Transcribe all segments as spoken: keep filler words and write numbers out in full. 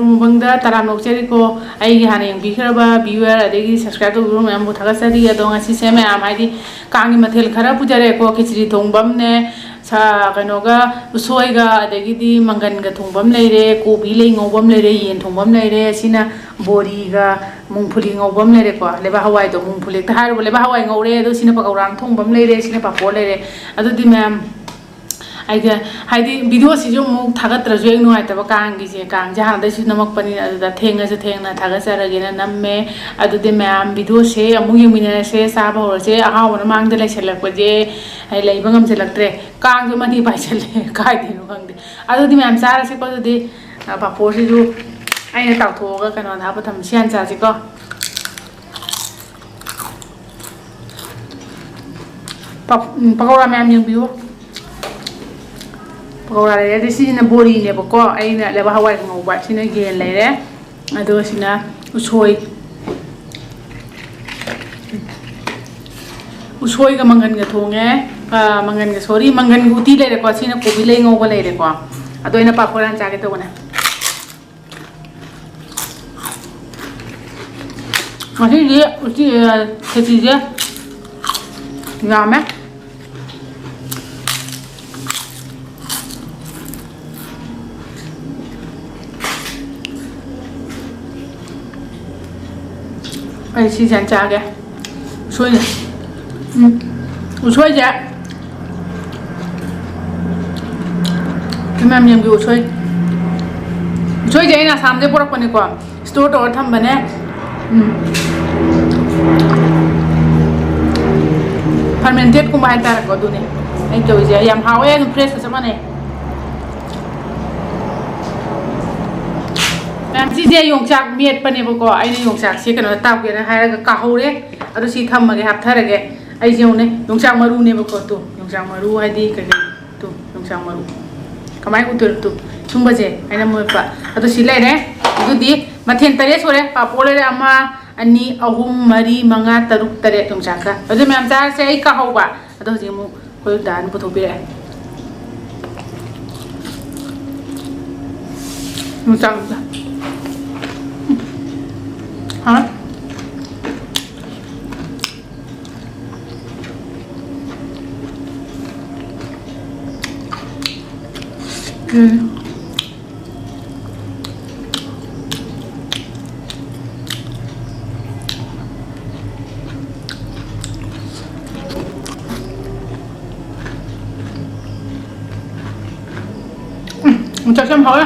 ꯃꯨꯡꯕꯪꯗ ꯇꯔꯥꯝꯅ ꯑꯣꯛꯆꯔꯤꯀꯣ꯫ ꯑꯩꯒꯤ ꯍꯥꯟꯅ ꯌꯦꯡꯕꯤꯈ꯭ꯔꯕ viewer ꯑꯗꯒꯤ subscribe ꯇꯧꯕꯤꯕ ꯃꯌꯥꯝꯕꯨ ꯊꯥꯒꯠꯆꯔꯤ꯫ ꯑꯗꯣ ꯉꯁꯤꯁꯦ ꯃꯌꯥꯝ ꯍꯥꯏꯗꯤ ꯀꯥꯡꯒꯤ ꯃꯊꯦꯜ ꯈꯔ ꯄꯨꯖꯔꯛꯑꯦꯀꯣ꯫ ꯈꯦꯆ꯭ꯔꯤ ꯊꯣꯡꯕ ꯑꯃꯅꯦ, ꯁꯥ-, ꯀꯩꯅꯣꯒ, ꯎꯁꯣꯏꯒ, ꯑꯗꯒꯤꯗꯤ ꯃꯪꯒꯟꯒ ꯊꯣꯡꯕ ꯑꯃ ꯂꯩꯔꯦ, ꯀꯣꯕꯤ ꯂꯩ ꯉꯧꯕ ꯑꯃ ꯂꯩꯔꯦ, ꯌꯦꯟ ꯊꯣꯡꯕ ꯑꯃ ꯂꯩꯔꯦ, ꯁꯤꯅ ꯕꯣꯔꯤꯒ ꯃꯨꯡꯐꯨꯂꯤ ꯉꯧꯕ ꯑꯃ ꯂꯩꯔꯦꯀꯣ꯫ ꯂꯩꯕꯥꯛ ꯍꯋꯥꯏꯗꯣ, ꯃꯨꯡꯐꯨꯂꯤ ꯍꯦꯛꯇ ꯍꯥꯏꯔꯨꯕ, ꯂꯩꯕꯥꯛ ꯍꯋꯥꯏ ꯉꯧꯔꯦ꯫ ꯑꯗꯣ ꯁꯤꯅ ꯄꯀꯧꯔꯥ ꯑꯃ ꯊꯣꯡꯕ ꯑꯃ ꯂꯩꯔꯦ, ꯁꯤꯅ ꯄꯥꯐꯣꯔ ꯂꯩꯔꯦ꯫ ꯑꯗꯨꯗꯤ ꯃꯌꯥꯝ ꯑꯩꯁꯦ ꯍꯥꯏꯗꯤ videoꯁꯤꯁꯨ ꯑꯃꯨꯛ ꯊꯥꯒꯠꯇ꯭ꯔꯁꯨ ꯍꯦꯛ ꯅꯨꯡꯉꯥꯏꯇꯕ ꯀꯥꯡꯒꯤꯁꯦ꯫ ꯀꯥꯡꯁꯦ ꯍꯥꯟꯅꯗꯩꯁꯨ ꯅꯝꯃꯛꯄꯅꯤꯅ ꯑꯗꯨꯗ ꯊꯦꯡꯉꯁꯨ ꯊꯦꯡꯅ ꯊꯥꯒꯠꯆꯔꯒꯦꯅ ꯅꯝꯃꯦ꯫ ꯑꯗꯨꯗꯤ ꯃꯌꯥꯝ videoꯁꯦ ꯑꯃꯨꯛ ꯌꯦꯡꯃꯤꯟꯅꯔꯁꯦ꯫ ꯆꯥꯕ ꯍꯧꯔꯁꯦ꯫ ꯑꯍꯥꯎꯕꯅ ꯃꯥꯡꯗ ꯂꯩꯁꯜꯂꯛꯄꯁꯦ ꯑꯩ ꯂꯩꯕ ꯉꯝꯁꯤꯜꯂꯛꯇ꯭ꯔꯦ꯫ ꯀꯥꯡꯁꯨ ꯃꯊꯤ ꯄꯥꯏꯁꯜꯂꯦ꯫ ꯀꯥꯏꯗꯩꯅꯣ ꯈꯪꯗꯦ꯫ ꯑꯗꯨꯗꯤ ꯃꯌꯥꯝ ꯆꯥꯔꯁꯤꯀꯣ꯫ ꯑꯗꯨꯗꯤ, ꯑ, ꯄꯥꯐꯣꯔꯁꯤꯁꯨ ꯑꯩꯅ ꯇꯥꯎꯊꯣꯛꯑꯒ ꯀꯩꯅꯣꯗ ꯍꯥꯞꯄ ꯊꯝꯃꯦ꯫ ꯁꯤ ꯍꯥꯟꯅ ꯆꯥꯁꯤꯀꯣ꯫ ꯄ-, ꯎꯝ, ꯄꯀꯧꯔꯥ ꯃꯌꯥꯝ ꯌꯦꯡꯕꯤꯌꯨ꯫ ꯄꯀꯧꯔꯥ ꯂꯩꯔꯦ꯫ ꯑꯗꯩ ꯁꯤꯁꯤꯅ ꯕꯣꯔꯤꯅꯦꯕꯀꯣ꯫ ꯑꯩꯅ ꯂꯩꯕꯥꯛ ꯍꯋꯥꯏ ꯉꯧꯕ꯫ ꯁꯤꯅ ꯌꯦꯟ ꯂꯩꯔꯦ꯫ ꯑꯗꯨꯒ ꯁꯤꯅ ꯎꯁꯣꯏ꯫ ꯎꯁꯣꯏꯒ ꯃꯪꯒꯟꯒ ꯊꯣꯡꯉꯦ꯫ ꯑ, ꯃꯪꯒꯟꯒ, sorry, ꯃꯪꯒꯟꯒ ꯎꯇꯤ ꯂꯩꯔꯦꯀꯣ꯫ ꯁꯤꯅ ꯀꯣꯕꯤ ꯂꯩ ꯉꯧꯕ ꯂꯩꯔꯦꯀꯣ꯫ ꯑꯗꯣ ꯑꯩꯅ ꯄꯥꯐꯣꯔ ꯍꯥꯟꯅ ꯆꯥꯒꯦ ꯇꯧꯕꯅꯦ꯫ ꯉꯁꯤꯗꯤ ꯎꯇꯤ, ꯑ, ꯈꯦꯆꯤꯁꯦ ꯌꯥꯝꯃꯦ꯫ ꯑꯩ ꯁꯤꯁꯦ ꯍꯥꯟꯅ ꯆꯥꯒꯦ꯫ ꯎꯁꯣꯏꯅꯦ꯫ ꯎꯝ꯫ ꯎꯁꯣꯏꯁꯦ꯫ ꯏꯃꯥ ꯃꯦꯝꯒꯤ ꯎꯁꯣꯏ꯫ ꯎꯁꯣꯏꯁꯦ ꯑꯩꯅ ꯑꯁꯥꯝꯗꯩ ꯄꯨꯔꯛꯄꯅꯤꯀꯣ꯫ Store ꯇꯧꯔ ꯊꯝꯕꯅꯦ꯫ ꯎꯝ꯫ Fermented ꯀꯨꯝꯕ ꯍꯥꯏꯇꯥꯔꯦꯀꯣ, ꯑꯗꯨꯅꯦ ꯑꯩ ꯇꯧꯔꯤꯁꯦ꯫ ꯌꯥꯝ ꯍꯥꯎꯋꯦ, ꯑꯗꯨꯝ fresh ꯀ ꯆꯞ ꯃꯥꯟꯅꯩ꯫ ꯃꯌꯥꯝ, ꯁꯤꯁꯦ ꯌꯣꯡꯆꯥꯛ ꯃꯦꯠꯄꯅꯦꯕꯀꯣ꯫ ꯑꯩꯅ ꯌꯣꯡꯆꯥꯛꯁꯦ ꯀꯩꯅꯣꯗ ꯇꯥꯎꯒꯦꯅ ꯍꯥꯏꯔꯒ ꯀꯥꯍꯧꯔꯦ꯫ ꯑꯗꯣ ꯁꯤ ꯊꯝꯃꯒꯦ, ꯍꯥꯞꯊꯔꯒꯦ꯫ ꯑꯩꯁꯦ ꯌꯦꯡꯉꯨꯅꯦ, ꯌꯣꯡꯆꯥꯛ ꯃꯔꯨꯅꯦꯕꯀꯣ꯫ ꯇꯨ, ꯌꯣꯡꯆꯥꯛ ꯃꯔꯨ ꯍꯥꯏꯗꯤ ꯀꯩ ꯀꯩ? ꯇꯨ, ꯌꯣꯡꯆꯥꯛ ꯃꯔꯨ꯫ ꯀꯃꯥꯏꯅ ꯎꯗꯣꯏꯅꯣ? ꯇꯨ, ꯁꯨꯝꯕꯁꯦ ꯑꯩꯅ ꯃꯣꯠꯄ꯫ ꯑꯗꯣ ꯁꯤ ꯂꯩꯔꯦ꯫ ꯑꯗꯨꯗꯤ ꯃꯊꯦꯜ ꯇꯔꯦꯠ ꯁꯨꯔꯦ꯫ ꯄꯥꯐꯣꯔ ꯂꯩꯔꯦ, ꯑꯃ, ꯑꯅꯤ, ꯑꯍꯨꯝ, ꯃꯔꯤ, ꯃꯉꯥ, ꯇꯔꯨꯛ, ꯇꯔꯦꯠ ꯌꯣꯡꯆꯥꯛꯀ꯫ ꯑꯗꯨ ꯃꯌꯥꯝ ꯆꯥꯔꯁꯦ꯫ ꯑꯩ ꯀꯥꯍꯧꯕ꯫ ꯑꯗꯣ ꯍꯧꯖꯤꯛ ꯑꯃꯨꯛ ꯑꯩꯈꯣꯏ ꯗꯥꯅ ꯄꯨꯊꯣꯛꯄꯤꯔꯛꯑꯦ꯫ ꯌꯣꯡꯆꯥꯛ ꯑꯝꯇ꯫ ꯍꯥ? ꯎꯝ꯫ ꯎꯝ, ꯌꯣꯡꯆꯥꯛꯁꯦ ꯌꯥꯝ ꯍꯥꯎꯋꯦ꯫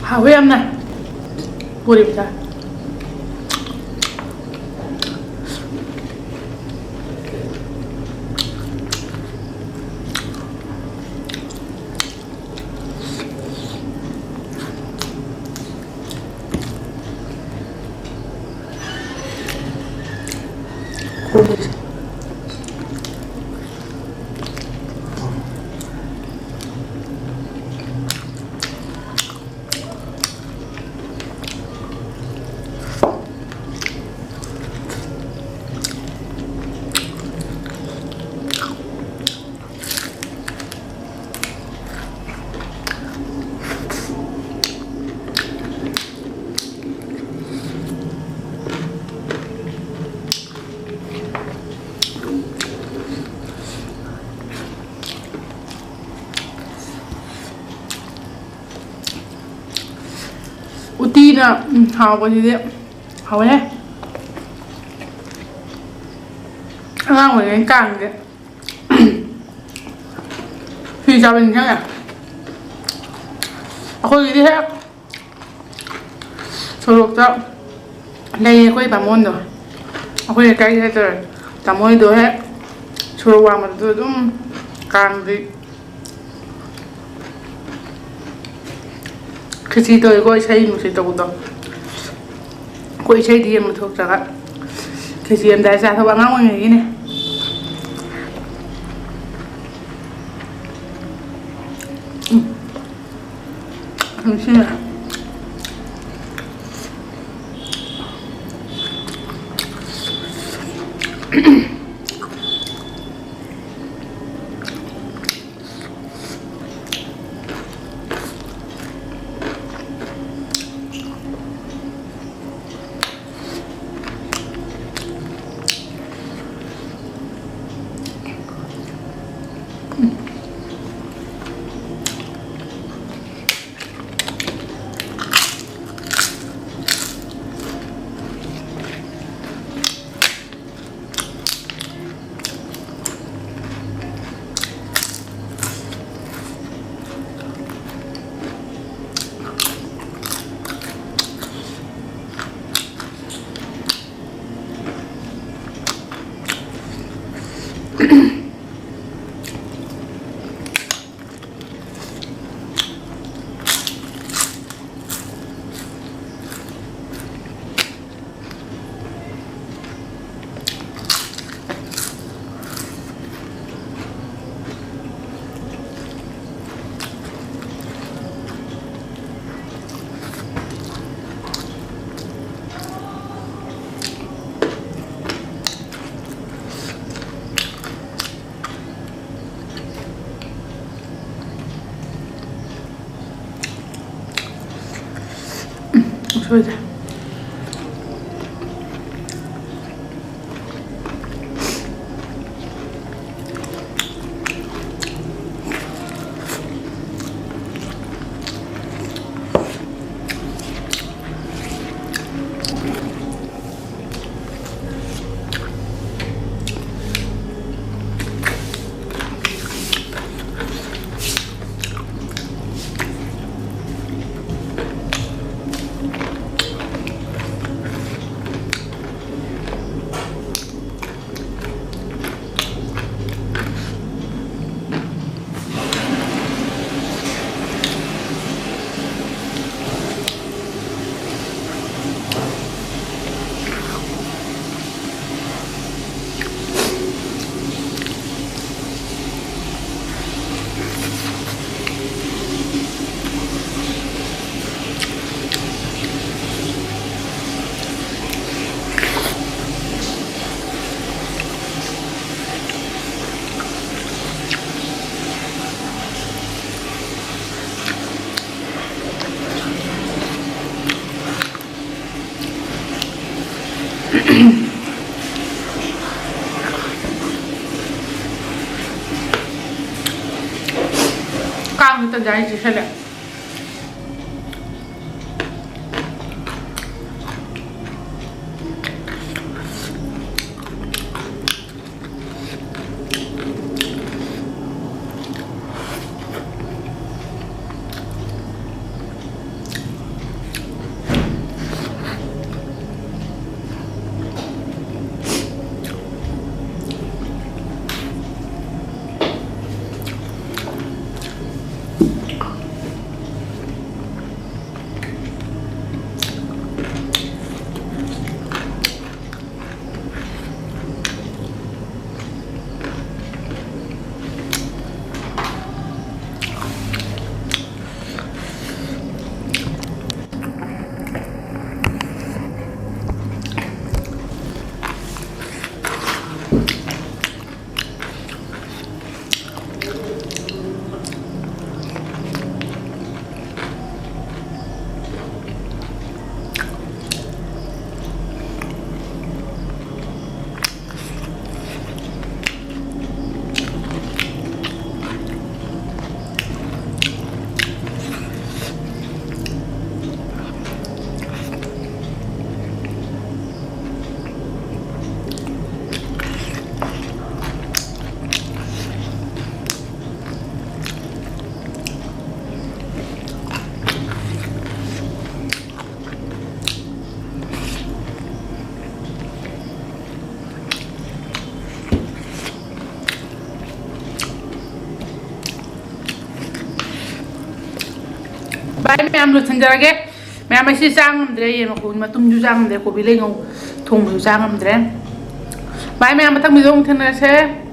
ꯍꯥꯎꯋꯦ ꯌꯥꯝꯅ꯫ ꯕꯣꯔꯤꯕ ꯆꯥꯏ꯫ ꯎꯇꯤꯅ, ꯎꯝ, ꯍꯥꯎꯕꯁꯤꯗꯤ ꯍꯥꯎꯋꯦꯍꯦ꯫ ꯑꯉꯥꯡ ꯑꯣꯏꯔꯤꯉꯩ ꯀꯥꯡꯁꯦ ꯍꯤ ꯆꯥꯕ ꯅꯤꯡꯁꯤꯡꯉꯦ꯫ ꯑꯩꯈꯣꯏꯒꯤꯗꯤ ꯍꯦꯛ ꯁꯣꯔꯣꯛꯇ ꯂꯩꯌꯦ ꯑꯩꯈꯣꯏ ꯕꯥꯃꯣꯟꯗꯣ, ꯑꯩꯈꯣꯏ ꯂꯩꯀꯥꯏꯒꯤ ꯍꯥꯏꯇꯥꯔꯦ꯫ ꯇꯥꯃꯣ ꯍꯣꯏꯗꯣ ꯍꯦꯛ ꯁꯣꯔꯣꯛ ꯋꯥꯡꯃꯗꯁꯨ ꯑꯗꯨꯝ ꯀꯥꯡꯗꯤ ꯈꯦꯆꯤ ꯇꯧꯋꯤꯀꯣ, ꯏꯁꯩ ꯅꯨꯡꯁꯩ ꯇꯧꯕꯗꯣ꯫ ꯑꯩꯈꯣꯏ ꯏꯁꯩꯗꯤ ꯌꯦꯡꯕ ꯊꯣꯛꯇ꯭ꯔꯒ ꯈꯦꯆꯤ ꯑꯃꯗꯥꯏ ꯆꯥꯊꯣꯛꯄ ꯑꯉꯥꯡ ꯑꯣꯏꯔꯤꯉꯩꯒꯤꯅꯦ꯫ ꯎꯝ꯫ ꯅꯨꯡꯁꯤꯅ꯫ ꯎꯁꯣꯏꯁꯦ꯫ ꯇꯟꯖꯥꯁꯤ ꯆꯦꯁꯜꯂꯦ꯫ ꯚꯥꯏ, ꯃꯌꯥꯝ ꯂꯣꯏꯁꯤꯟꯖꯔꯒꯦ꯫ ꯃꯌꯥꯝ, ꯑꯩꯁꯤ ꯆꯥ ꯉꯝꯗ꯭ꯔꯦ, ꯌꯦꯟ ꯃꯈꯣꯡ ꯃꯇꯨꯝꯁꯨ ꯆꯥ ꯉꯝꯗ꯭ꯔꯦ, ꯀꯣꯕꯤ ꯂꯩꯉꯧ ꯊꯣꯡꯕꯁꯨ ꯆꯥ ꯉꯝꯗ꯭ꯔꯦ꯫ ꯚꯥꯏ, ꯃꯌꯥꯝ, ꯃꯊꯪ ꯚꯤꯗꯤꯑꯣ ꯑꯃꯨꯛ ꯊꯦꯡꯅꯔꯁꯦ꯫